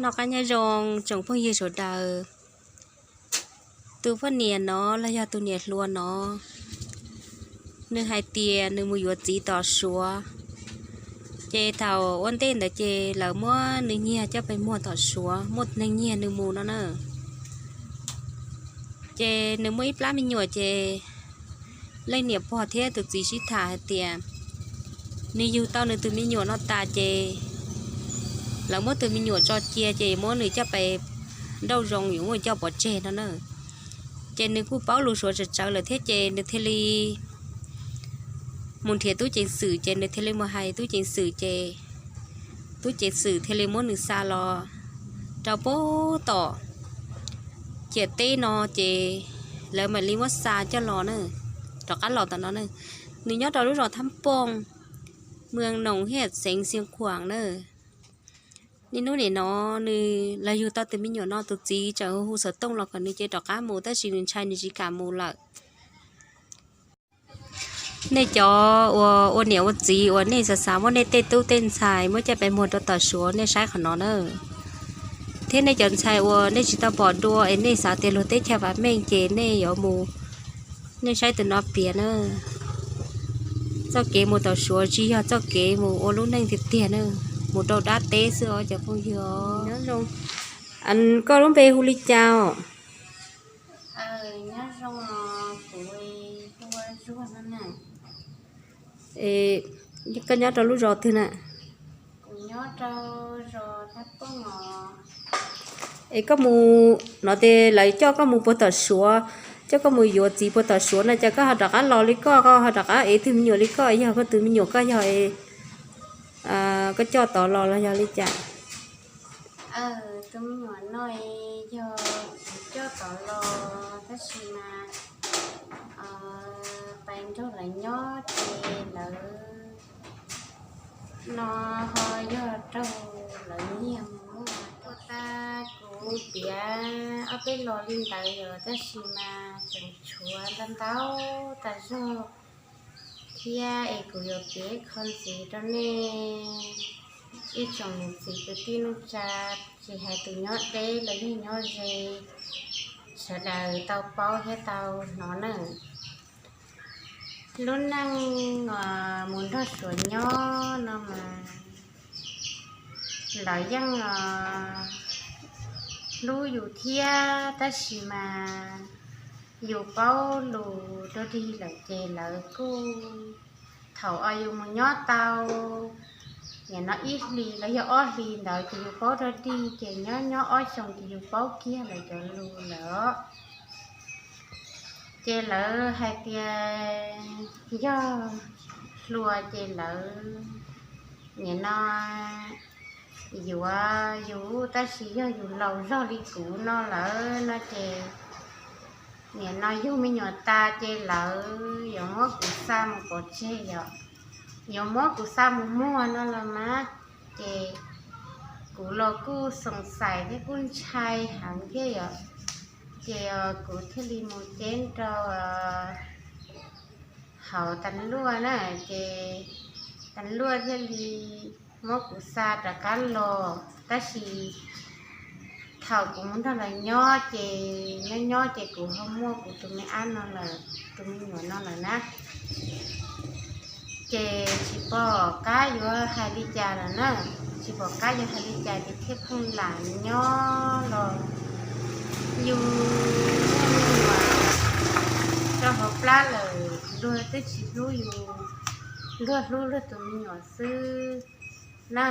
Noj qab nyob zoo tsoom phooj ywg sawv daws. Tus poj niam no los yog tus niam hluas no, nws hais tias nws mus yuav txiv tom Suav, ces thaum ua ntej ntawd ces lawv muab nws nyiag coj pes muag tom Suav, muaj neeg nyiag nws mus no na. Ces nws muaj ib plab me nyuam ces leej niam pog thiab tus txiv sib tham hais tias nws yug tau nws tus me nyuam no tas ces lawv muab tus me nyuam tso cia ces muab nws coj pes nrauj zoo yuav muab coj pov tseg no na. Ces nws kuj paub lus Suav tsawv tsawv lawm thiab ces nws thiaj li mus nrhiav tub ceev xwm ces nws thiaj li mus hais tub ceev xwm ces tub ceev xwm thiaj li muab nws xa los rau pem tom ciam teb no ces lawv mam li muab xa coj los na, rov qab los tom no na. Nws nyob rau lub zos Thab Pooj, mws Noos Hiaj, xeev Xia Khuam na. Niaj hnub nim no nws los yug tau tus me nyuam no tus txiv tseem hu xov tooj los kom nws cia li rov qab mus tab sis nws ntshai nws tsis kam mus lawm. Nej cov uas ua niam ua txiv uas nej xav xav muab nej tej tub tej ntxhais muab coj pes muag rau tom Suav nej saib qhov no na. Thiab nej cov ntxhais uas nej tsis tau pom dua es nej xav tias luag teb chaws vam meej ces nej yuav mus, nej saib tus no piav na. Txoj kev mus tom Suav tsis yog txoj kev mus ua lub neej tiag tiag na, mus rau dab teb xwb os cov phooj ywg. Koj lub npe hu li cas os? Koj nyob rau lub zos twg na? Es koj mus no ces lawv coj koj mus puag tom Suav, coj koj mus yuav txiv puag tom Suav no ces koj ho rov qab los li koj, koj ho rov qab ev tus me nyuam li koj, yog koj tus me nyuam koj yog, koj coj tod los los yog li cas? Tus me nyuam no yog kuv coj tod los tab sis mas pais nrog lawv nyob ces lawv no ho yog raug lawv nyiag mus muag. Ua tas kuv piav ob peb los li ntawd yog tab sis mas tseem tshuav ntau ntau tas zog thiab es kuv yuav piav qho ntxiv rau nej ib tsoom niam txiv kwv tij neej tsa, tsis hais tus nyob deb los yog nyob ze, sawv daws tau paub thiab tau hnov na. Lub neej mus nrog Suav nyob no mas lawv yeej hlub yus thiab tab sis mas yus paub lus dog dig lawm ces lawv kuj, thaum uas yus mus nyob tau nim no ib hlis los yog ob hlis ntawd ces yus paub dog dig ces nyob nyob ob xyoos ces yus paub kiag lawv cov lus lawm. Ces lawv hais tias yog hluas ces lawv nim no yuav yus tab sis yog yus laus zog li kuv no lawm no ces nim no yug me nyuam tas ces lawv yuav muab kuv xa mus pov tseg yom, yuav muab kuv xa mus muag no los mas. Ces kuv los kuj xoom xais thiab kuj ntshai heev thiab yom, ces kuv thiaj li mus ceb rau hauv tas luaj na, ces tas luaj thiaj li muab kuv xa rov qab los tab sis thaum kuv mus nrog lawv nyob ces nyob nyob ces kuv ho muaj kuv tus me ab no lawm, tus me nyuam no lawm na. Ces tsis pom qab yuav hais li cas lawm na, tsis pom qab yuav hais li cas ces thiaj pheej lam nyob los yus muaj me nyuam rau hauv plab lawm luag twb tsis hlub yus, luag hlub luag tus me nyuam xwb na.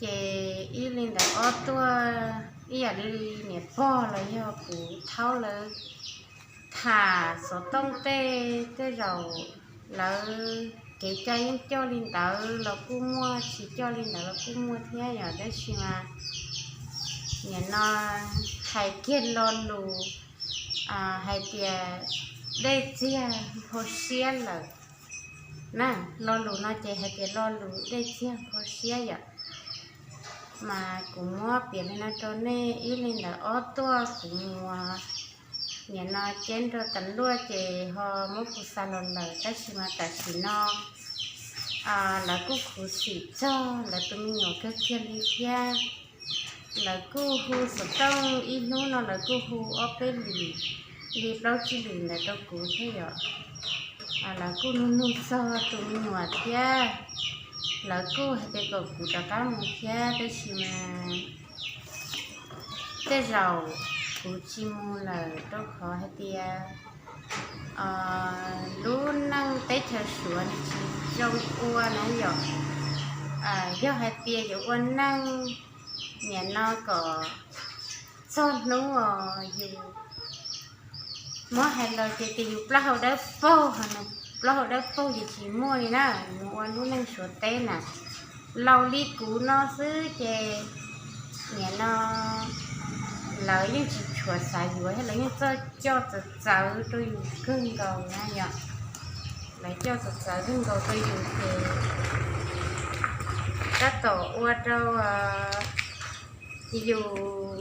Ces ib li ntawd ob tuaj ib yam li niam pog los yog kuv thaub lawv tham xov tooj tej tej zaum lawv kev cai yeej coj li ntawd los kuj muaj, tsis coj li ntawd los kuj muaj thiab yom, tab sis mas nim no hais kiag lo lus hais tias dej txiag nphau siab lawm na, lo lus no ces hais tias lo lus dej txiag nphau siab yom. Mas kuv muab piav li no rau nej, ib li ntawd ob tuaj kuv mus nim no ceb rau tas luaj ces ho muab kuv xa los lawm, tab sis mas tam sim no lawv kuj khuv xim txog lawv tus me nyuam kawg kiag li thiab. Lawv kuj hu xov tooj ib hnub no lawv kuj hu ob peb lwm li plaub tsib lwm ntawd rau kuv thiab yom. Lawv kuj nug nug txog tus me nyuam thiab, lawv kuj hais tias kom kuv rov qab mus thiab tab sis mas tej zaum kuv tsis mus lawm rau qhov hais tias lub neej teb chaws Suav nws tsis zoo ua na yom. Yog hais tias yuav ua neej nim no kom txog hnub uas yus muab hais los ces tias yus plaub hau dawb paug, ho nws plaub hau dawb paug ces tsis muaj li na. Mus ua lub neej Suav teb na, laus li kuv no xwb ces nim no lawv yeej tsis tshuav xav yuav thiab, lawv yeej txoj coj txawv txawv rau yus kawg nkaus na yom. Lawv coj txawv txawv kawg nkaus rau yus ces tab tom ua rau yus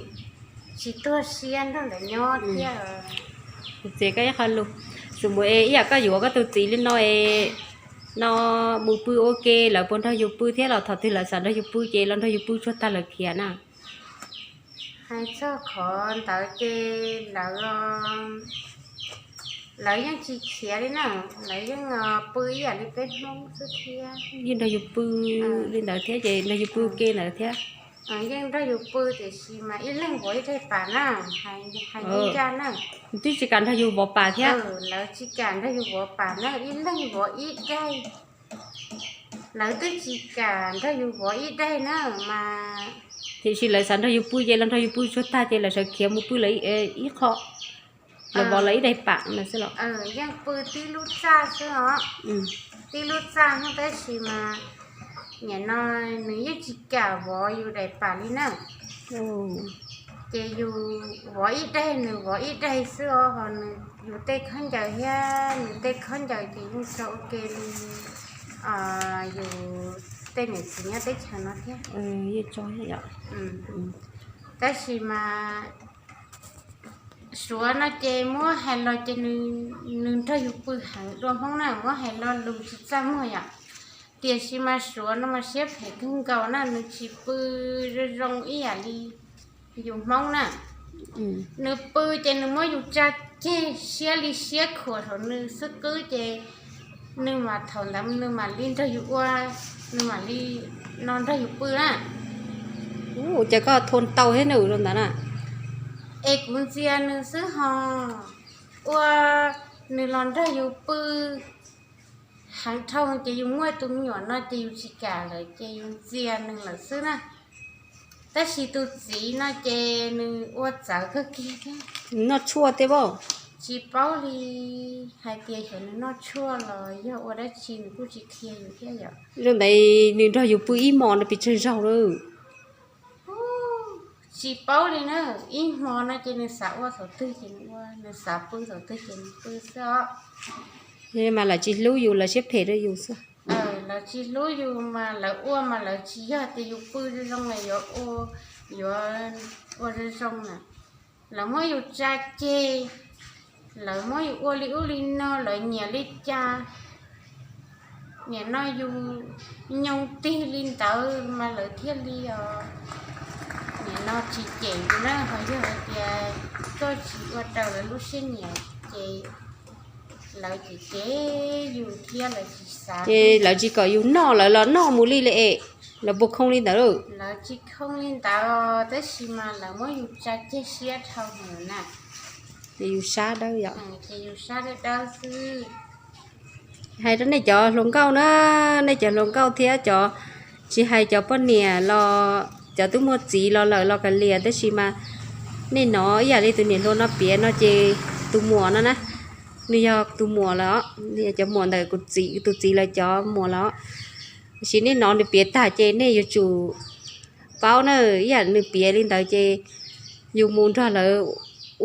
tsis tuag siab nrog lawv nyob thiab. Txiv koj ib qho lus, xus mus es ib yam koj yuav koj tus txiv li no es, no mus pw ua ke lawv puas nrog yus pw thiab los thaum twg lawv xav nrog yus pw ces los nrog yus pw tsuag tag lawv khiav na? Hais txog qhov ntawd ces lawv, lawv yeej tsis khiav li na, lawv yeej pw ib yam li peb Hmoob xwb thiab. Yeej nrog yus pw li ntawd thiab ces nrog yus pw ua ke ntawd thiab. Yeej nrog yus pw tiam sis mas ib leeg vov ib daig pam na, hais ncaj na. Twb tsis kam nrog yus vov pam thiab. Lawv tsis kam nrog yus vov pam na, ib leeg vov ib daig. Lawv twb tsis kam nrog yus vov ib daig na mas. Tiam sis lawv xav nrog yus pw ces los nrog yus pw tsuag tag ces lawv sawv khiav mus pw lawv ib qho, lawv vov lawv ib daig pam na xwb los? Yeej pw tib lub txaj xwb os. Tib lub txaj xwb tab sis mas nim no nws yeej tsis kam vov yus daim pam li na. Ces yus vov ib daig nws vov ib daig xwb os, ho nws, yus tej khaub ncaws thiab nws tej khaub ncaws ces yeej tso ua ke li yus tej niam txiv nyob teb chaws no thiab. Tab sis mas Suav no ces muab hais los ces nws nrog yus pw heev dua Hmoob na, muab hais lo lus tsis txaj muag yom. Tiam sis mas Suav no mas siab phem kawg nkaus na, nws tsis pw zoo zoo ib yam li yus Hmoob na. Nws pw ces nws muab yus tsa ceg siab li siab khuam thaum nws xub qwb ces nws mam, thaum ntawd nws mam li nrog yus ua, nws mam li no nrog yus pw na. Ua cas koj thua tau thiab na rau ntawd na. Es kuv ntxias nws xwb ho, ua nws los nrog yus pw heev dhau ces yus muaj tus me nyuam no ces yus tsis kam lawm ces yus ntxias nws lawm xwb na. Tab sis tus txiv no ces nws ua txawv kawg kiag thiab. Nws noj tshuaj thiab pob? Tsis paub li, hais tias xyov nws noj tshuaj los yog ua dab tsi nws kuj tsis qhia yus thiab yom. Zoo ntawd nws nrog yus pw ib hmos no pes tsawg zaug lawm? Tsis paub li na, ib hmo no ces nws xav ua thaum twg ces nws ua, nws xav pw thaum twg ces nws pw xwb os. Mas lawv tsis hlub yus, lawv siab phem rau yus xwb. Lawv tsis hlub yus mas lawv ua mas lawv tsis yog tias yus pw zoo zoo es yuav ua, yuav ua zoo zoo na. Lawv muab yus tsa ceg, lawv muab yus ua li ub li no, lawv nyiam li cas. Nim no yus nyob tig li ntawd mas lawv thiaj li os, nim no tsis cem yus na, ho yog hais tias koj tsis ua raws lawv lub siab nyiam ces lawv cem cem yus thiab lawv tsis xav. Ces lawv tsis kom yus noj, lawv los noj mus li lawm es, lawv puas khoo li ntawd? Lawv tsis khoo li ntawd, tab sis mas lawv muab yus tsa ceg siab dhau heev na. Ces yus sab dawb yom? Ces yus sab dawb dawb xwb. Hais rau nej cov hluas nkauj na, nej cov hluas nkauj thiab cov, tsis hais cov poj niam los cov twb muaj txiv los lawm los kav liam, tab sis mas nej hnov ib yam li tus niam hluas no piav no ces tus muam no na, nws yog tus muam lawm os, nws yog cov muam ntawm kuv txiv, tus txiv lawv cov muam lawm os. Tiam sis nej hnov nws piav tag ces nej yuav tsum paub na, ib yam nws piav li ntawd ces yus mus nrog lawv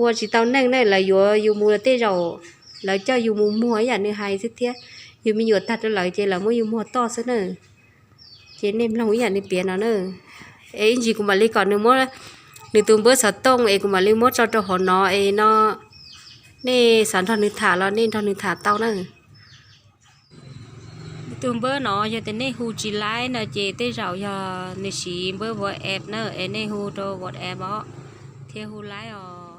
ua tsis tau neej na, lawv yuav yus mus tej zaum lawv coj yus mus muag ib yam nws hais xwb thiab. Yus me nyuam tag rau lawv ces lawv muab yus muag toj xwb na. Ces nej mloog ib yam nws piav no na. Es ib ntsis kuv mam li kom nws muab nws tus npawb xov tooj es kuv mam li muab tso rau hauv no es no nej xav nrog nws tham los nej nrog nws tham tau na. Tus npawb no yog tias nej hu tsis laib no ces tej zaum yog nws siv npawb WhatsApp na, es nej hu rau WhatsApp os, thiaj hu laib os.